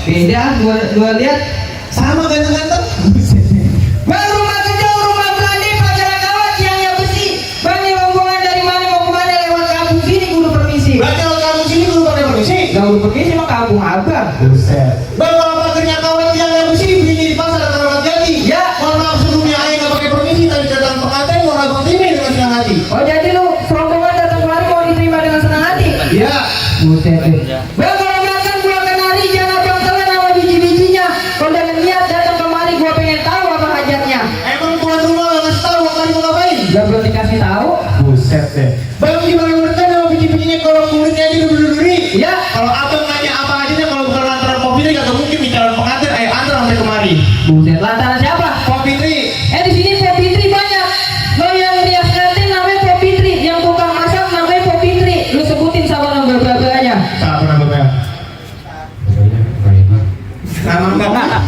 Beda, gua lihat sama ganteng-ganteng. Bang, rumah kecil, rumah belanda, pagar kawat, tiangnya besi. Bang, ini rombongan dari mana mau kemana lewat kampung sini kudu permisi. Berarti kalau kamu sini kudu pakai permisi. Gak kudu permisi mah kampung abang. Buset. Bang, kalau pagernya kawat tiangnya besi belinya di pasar atau Ramat Jati. Ya. Mohon maaf sebelumnya ayah nggak pakai permisi tadi datang pengantin mau abang terima dengan senang hati. Oh jadi lu rombongan datang kemari mau diterima dengan senang hati? Iya. Buset. Bang, kalau makan gua kenari jangan abang telan sama biji-bijinya. Kalau dengan niat datang kemari gua pengen tahu apa hajatnya. Emang tuan rumah nggak ngasih tahu kali mau ngapain? Gak belum dikasih tahu. Buset deh. Bang gimana menurutnya sama biji-bijinya kalau kulitnya aja dulu-dulu. Ya. Kalau abang nanya apa aja kalau bukan lantaran Pak Fitri gak mungkin bicara pengantin antar sampai kemari. Buset, lantaran siapa? Pak Fitri. Di sini Pak Fitri banyak. Lo yang rias kantin namanya Pak Fitri, yang tukang masak namanya Pak Fitri. Lu sebutin sama nama berbagai-bagainya. Siapa namanya? Nama enggak.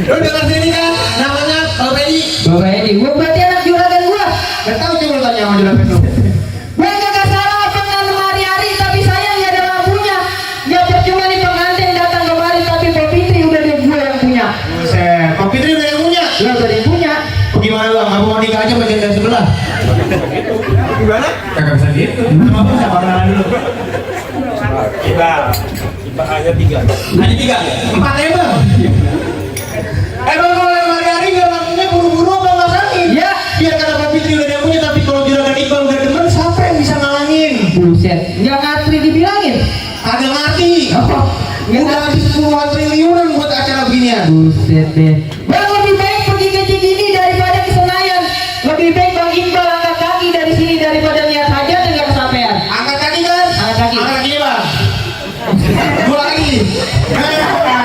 Lu dengar sini kan? Namanya Pak Pedi. Bapak Edi, gua berarti anak juragan gua. Gak tahu coba lu tanya sama juragan lu. Gua kagak salah pengen hari-hari, tapi sayang gak ada lampunya. Gak percuma nih pengantin datang kemari, tapi Pak Fitri udah dia gua yang punya. Buset, Pak Fitri udah yang punya. Lu udah dia punya. Bagaimana bang? Aku mau nikah aja sama janda sebelah. Gimana? Kagak bisa gitu. Sama bang, siapa kenalan dulu? Kita aja 3. Hanya 3? 4 ya bang? Bang kalau yang hari-hari gak lakunya buru-buru apa masakin? Ya. Biar kata Pak Fitri udah dia punya, tapi kalau juragan Iqbal udah demen, siapa yang bisa ngalangin? Buset, gak ngatri dibilangin. Kagak ngerti. Oh, Udah habis puluhan triliunan buat acara beginian. Buset deh. Bang, lebih baik pergi ke Cikini daripada ke Senayan. Lebih baik Bang Iqbal angkat kaki dari sini daripada lihat hajat dan gak kesampaian. Angkat kaki kan? Angkat kaki. Angkat kaki bang. 2 lagi.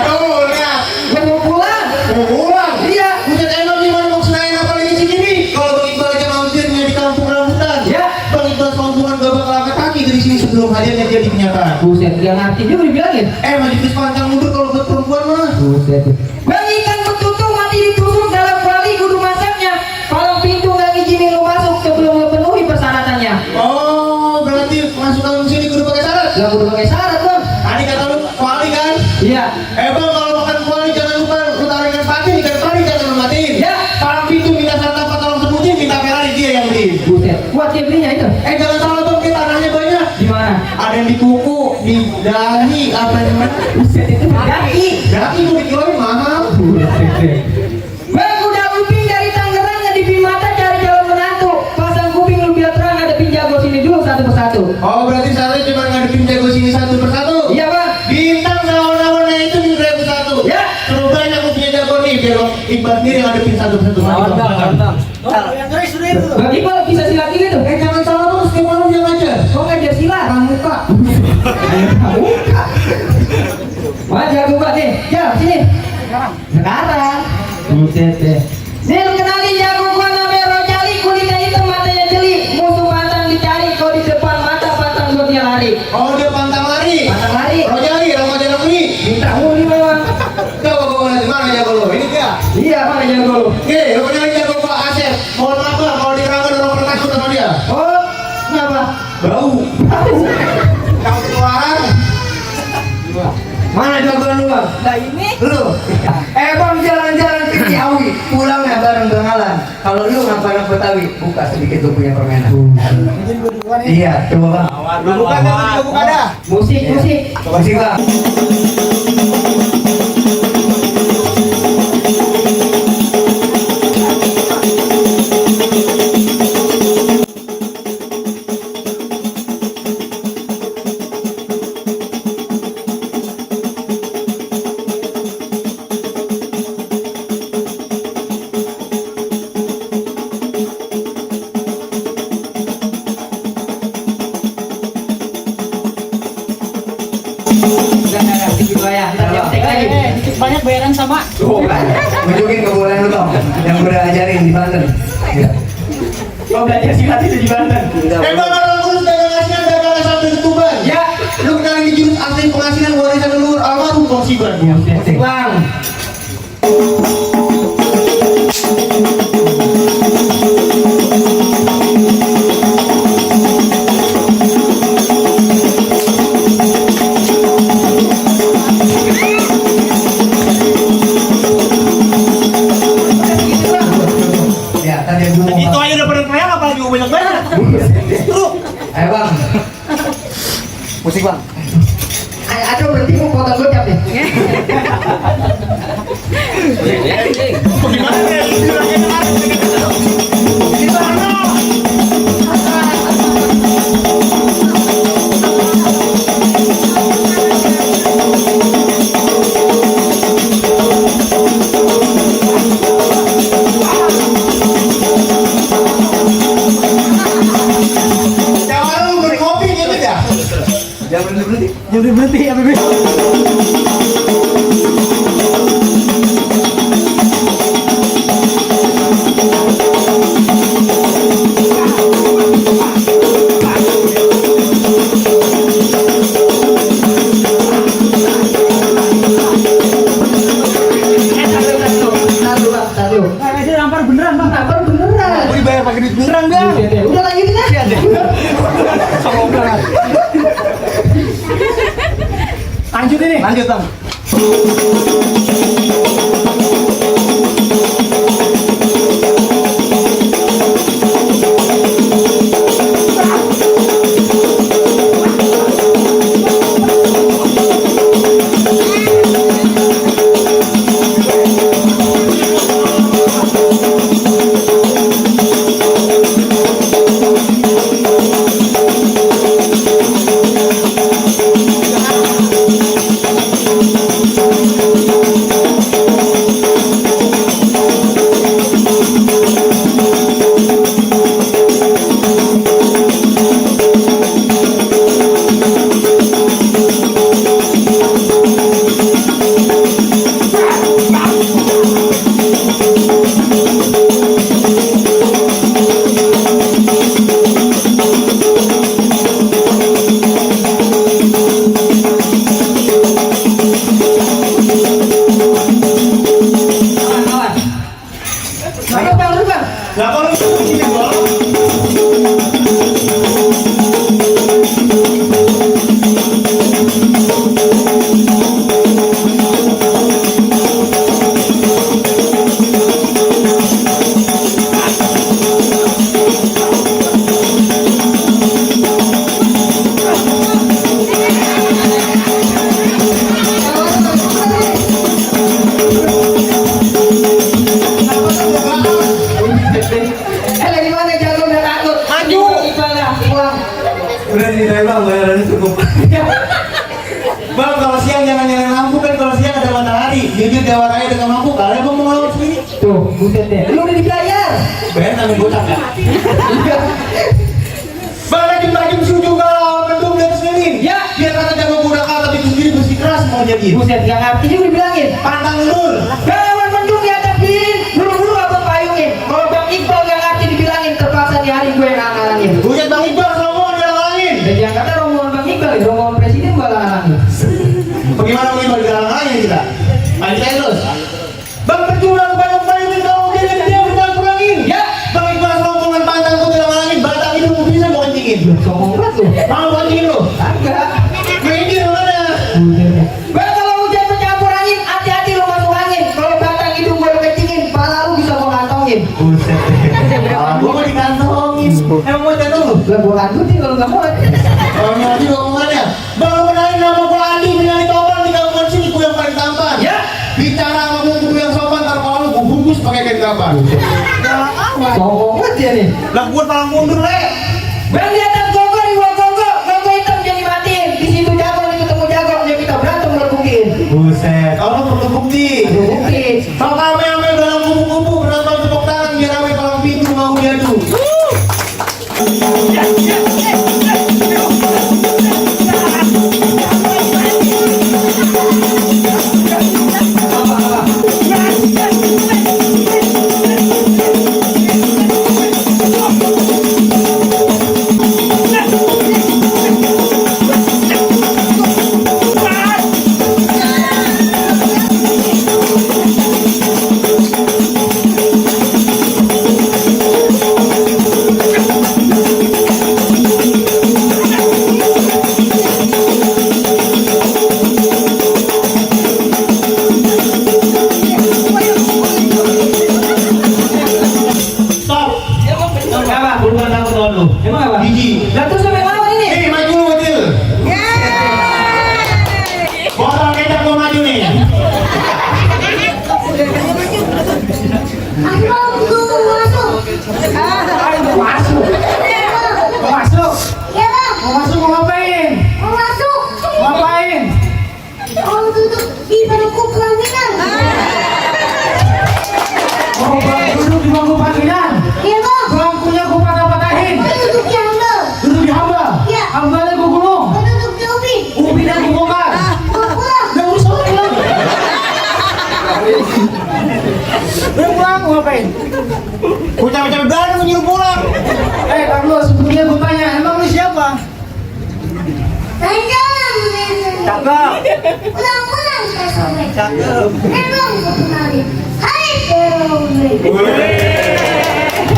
Tuh lihat. Gua mau pulang. Mau pulang? Iya. Buset emang gimana mau Senayan apalagi Cikini? Kalau Bang Iqbal aja mampirnya di kampung rambutan. Ya. Bang Iqbal kampungan gak bakal angkat kaki dari sini sebelum hadiahnya dia dikenyataan. Buset, gak ngerti juga dibilangin. Majelis pantang mundur kalau buat perempuan mah. Buset. Bang, ikan betutu mati ditusuk dalam kuali kudu masaknya. Kalau pintu gak ngizinin lu masuk sebelum lu penuhi persyaratannya. Oh, berarti masuk kampung sini kudu pakai syarat. Gak kudu pakai syarat bang. Tadi kata lu kuali kan? Iya. Bang kalau makan kuali jangan lupa lu taruh ikan pati, ikan pari jangan lu matiin. Ya. Palang pintu minta syarat apa tolong sebutin, minta Ferrari dia yang beli. Buset, kuat dia belinya itu. Jangan salah bang, kita tanahnya banyak. Di mana? Ada yang di kuku, di dahi, apa namanya? Buset, itu daki. Dahi mau dikiloin mahal. Bang, udah uping dari Tangerang di Bimata cari calon menantu. Pasang kuping lu biar terang ngadepin jago sini dulu satu persatu. Oh berarti syaratnya cuma ngadepin jago sini satu persatu. Iya bang. Bintang lawan-lawannya itu minta satu. Ya. Suruh banyak aku punya jago nih biar Iqbal sendiri yang ngadepin satu persatu. Bang Iqbal bisa silat juga tuh. Jangan salah bang, setiap malam dia ngajar. Kok ngajar silat? Pramuka. Wah jago banget nih. Ya sini. Sekarang. Buset deh. Nih lu kenalin jago gua namanya Rojali, kulitnya hitam matanya jeli, musuh pantang dicari, kalau di depan mata pantang buat dia lari. Oh dia pantang lari. Pantang lari. Rojali, remaja negeri. Minta muli memang. Coba gua lihat mana jago lo? Ini dia. Iya mana jago lu? Oke, remaja jago gua Asep. Mohon maaf bang, kalau dirangga orang pernah takut sama dia. Oh, kenapa? Bau. Kau keluaran. Mana jagoan lu bang? Nah ini. Lu. Bang jalan-jalan ke Ciawi, pulangnya bareng bengalan. Kalau lu ngapain ke Betawi, buka sedikit lu punya permainan. Iya, coba bang. Buka dah, buka dah. Musik, musik. Musik bang. Banyak bayaran sama. Tunjukin kebolehan lu dong, yang udah ajarin di Banten. Kau belajar silat itu di Banten. Bang orang kurus dagang asinan, dagang asal dari Tuban. Ya. Lu kenalin di jurus asli penghasilan warisan leluhur almarhum Bang Siban. Bang. Musik bang. Aduh berarti mau potong gocap nih. Bagaimana ya? Di sana. Jangan lu berkopi gitu ya. Jangan berhenti ya bebe. Nampar beneran. Mau dibayar pakai duit beneran bang. Udah lanjutin aja. Lanjut ini. Lanjut bang. Udah dinilai bang, bayarannya cukup. Bang, kalau siang jangan nyalain lampu kan, kalau siang ada matahari. Jadi jawab aja dengan lampu, kalian mau ngelawan sendiri. Tuh, buset deh. Lu udah dibayar. Bayar tapi gocap ya. Bang, tajam suju kalau mendung di atas lilin. Ya. Biar kata jago budak tapi itu sendiri bersih keras mau jadi. Buset, gak ngerti juga dibilangin. Pantang lur. Kawan mendung di atas lilin, buru-buru abang payungin. Kalau Bang Iqbal gak ngerti dibilangin, terpaksa di hari gue yang ngalangin. Buset bang Iqbal sama mau dilalangin. Dan yang kata rombongan Bang Iqbal, rombongan presiden gue ngalangin. Bagaimana bang Iqbal dilalangin kita? Ayo kita terus. Bang bercurang payung-payungin kamu dia berjalan kurangin. Ya. Bang Iqbal rombongan pantang kau dilalangin. Batang itu bisa mau kencingin. Sombong banget lu. Mau kencingin lu? Agak. Kencingin mana? Bang, kalau hujan bercampur angin, hati-hati lo masuk angin. Kalau batang hidung gue kencingin, pala lu bisa gue kantongin. Buset. Gua mau dikantongin. Emang mau jatuh lu? Lah gue kantutin kalau gak mau. Kalau nyari omongannya, bang lu kenalin nama gua Andi, penyanyi topan di kampung sini, gua yang paling tampan. Ya. Bicara sama gua yang sopan, ntar kalau lu gua bungkus pakai kain kapan. Sombong banget ya nih. Lah gua paling mundur le. Bang, di atas gogo, di bawah gogo, gogo hitam jadi matiin. Di situ jago, di ketemu jago, ya kita berantem berbukin. Buset, kalau perlu bukti. Bukti. Kalau kame-ame dalam kupu-kupu, berantem tepuk tangan, biar rame palang pintu mau diadu. Mau masuk mau ngapain? Mau masuk. Mau ngapain? Mau duduk di bangku pelaminan. Mau duduk di bangku panggilan? Iya bang. Bangkunya gue patah-patahin. Mau duduk di hamba. Duduk di hamba? Iya. Hambanya gue gulung. Mau duduk di ubin. Ubinnya gue bongkar. Mau pulang. Udah usah pulang. Udah pulang mau ngapain? Gue capek-capek berani menyuruh pulang. Carlos, sebelumnya gue tanya, emang lu siapa? Jalan-jalan. Cakep. Pulang-pulang saya sampai. Cakep. Belum gue kenalin. Hai Dewi.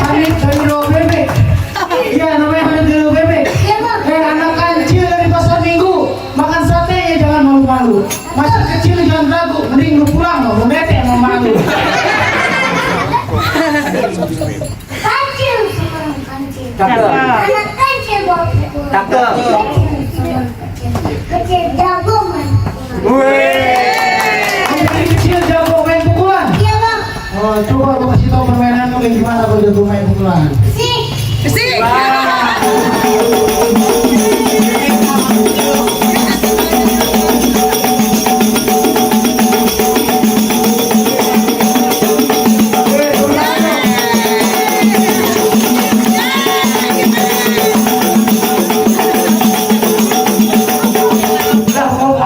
Hamid dari Rawa Bebek. Iya, namanya Hamid dari Rawa Bebek. Iya bang. Anak kecil dari pasar Minggu, makan sate ya jangan malu-malu. Masih kecil jangan ragu, mending lu pulang lo bete mau malu. Kancil seorang kancil. Cakep. Anak kancil bawa pulang. Cakep. Kecil seorang kecil. Kecil jago man. Dari kecil jago main pukulan. Iya bang. Oh, coba lu kasih tau permainan lu kayak gimana kalau jago main pukulan. Sih.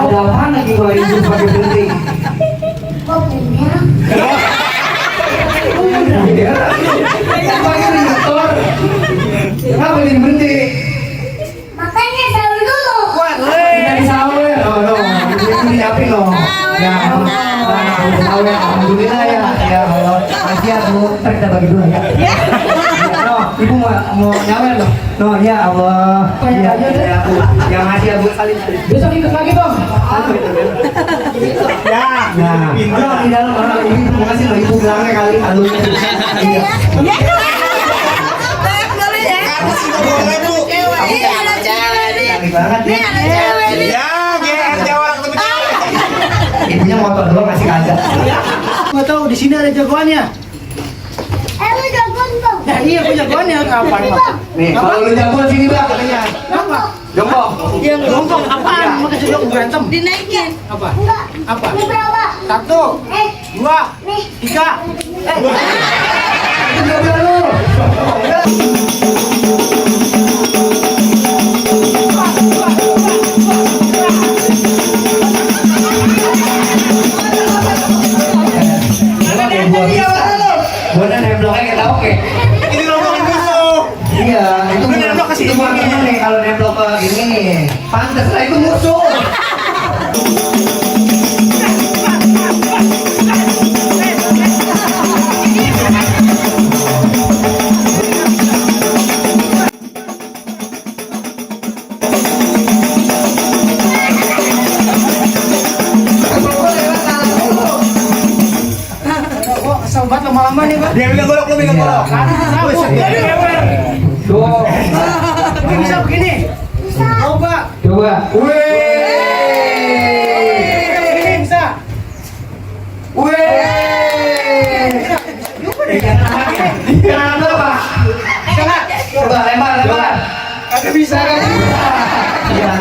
Ada apa lagi kalau ibu pakai berhenti? Kok punya? Kenapa jadi berhenti? Makanya sahur dulu. Dari sahur ya? Ini nyiapin loh. Ya, sahur ya. Alhamdulillah ya. Ya Allah. Masih ya Bu, ntar kita bagi dulu ya. No, ibu mau nyawer loh. No, ya Allah. Ya, ya Bu. Ya masih ya Bu. Besok ikut lagi dong. Ya. Nah, kalau di dalam orang ini terima kasih loh ibu bilangnya kali halunya. Iya. Boleh bu. Kali banget ya. Ya, biar Jawa ketemu cewek. Ibunya motor doang masih kagak. Nggak tahu di sini ada jagoannya. Lu jagoan bang. Ya iya, gue jagoannya kapan? Nih, kalau lu jago sini bang katanya. Apa? Jongkok. Yang lompok apaan? Mau kasih jok berantem? Dinaikin. Apa? Enggak. Apa? Ini berapa? 1, 2, Nih. 3. Itu juga lu. Gua udah nembloknya kita oke. Ini ngomongin musuh. Iya, itu Lu nemblok ke sini. bukan temen nih kalau nemblok ke gini. Pantes lah itu musuh. Oh, asal banget lama-lama nih, Pak. Dia bilang golok, lu bilang golok. Tuh. Ini bisa begini. Coba. Coba. Wih. Begini bisa. Wih. Jangan apa? Bisa nggak? Coba lempar. Kagak bisa. Iya.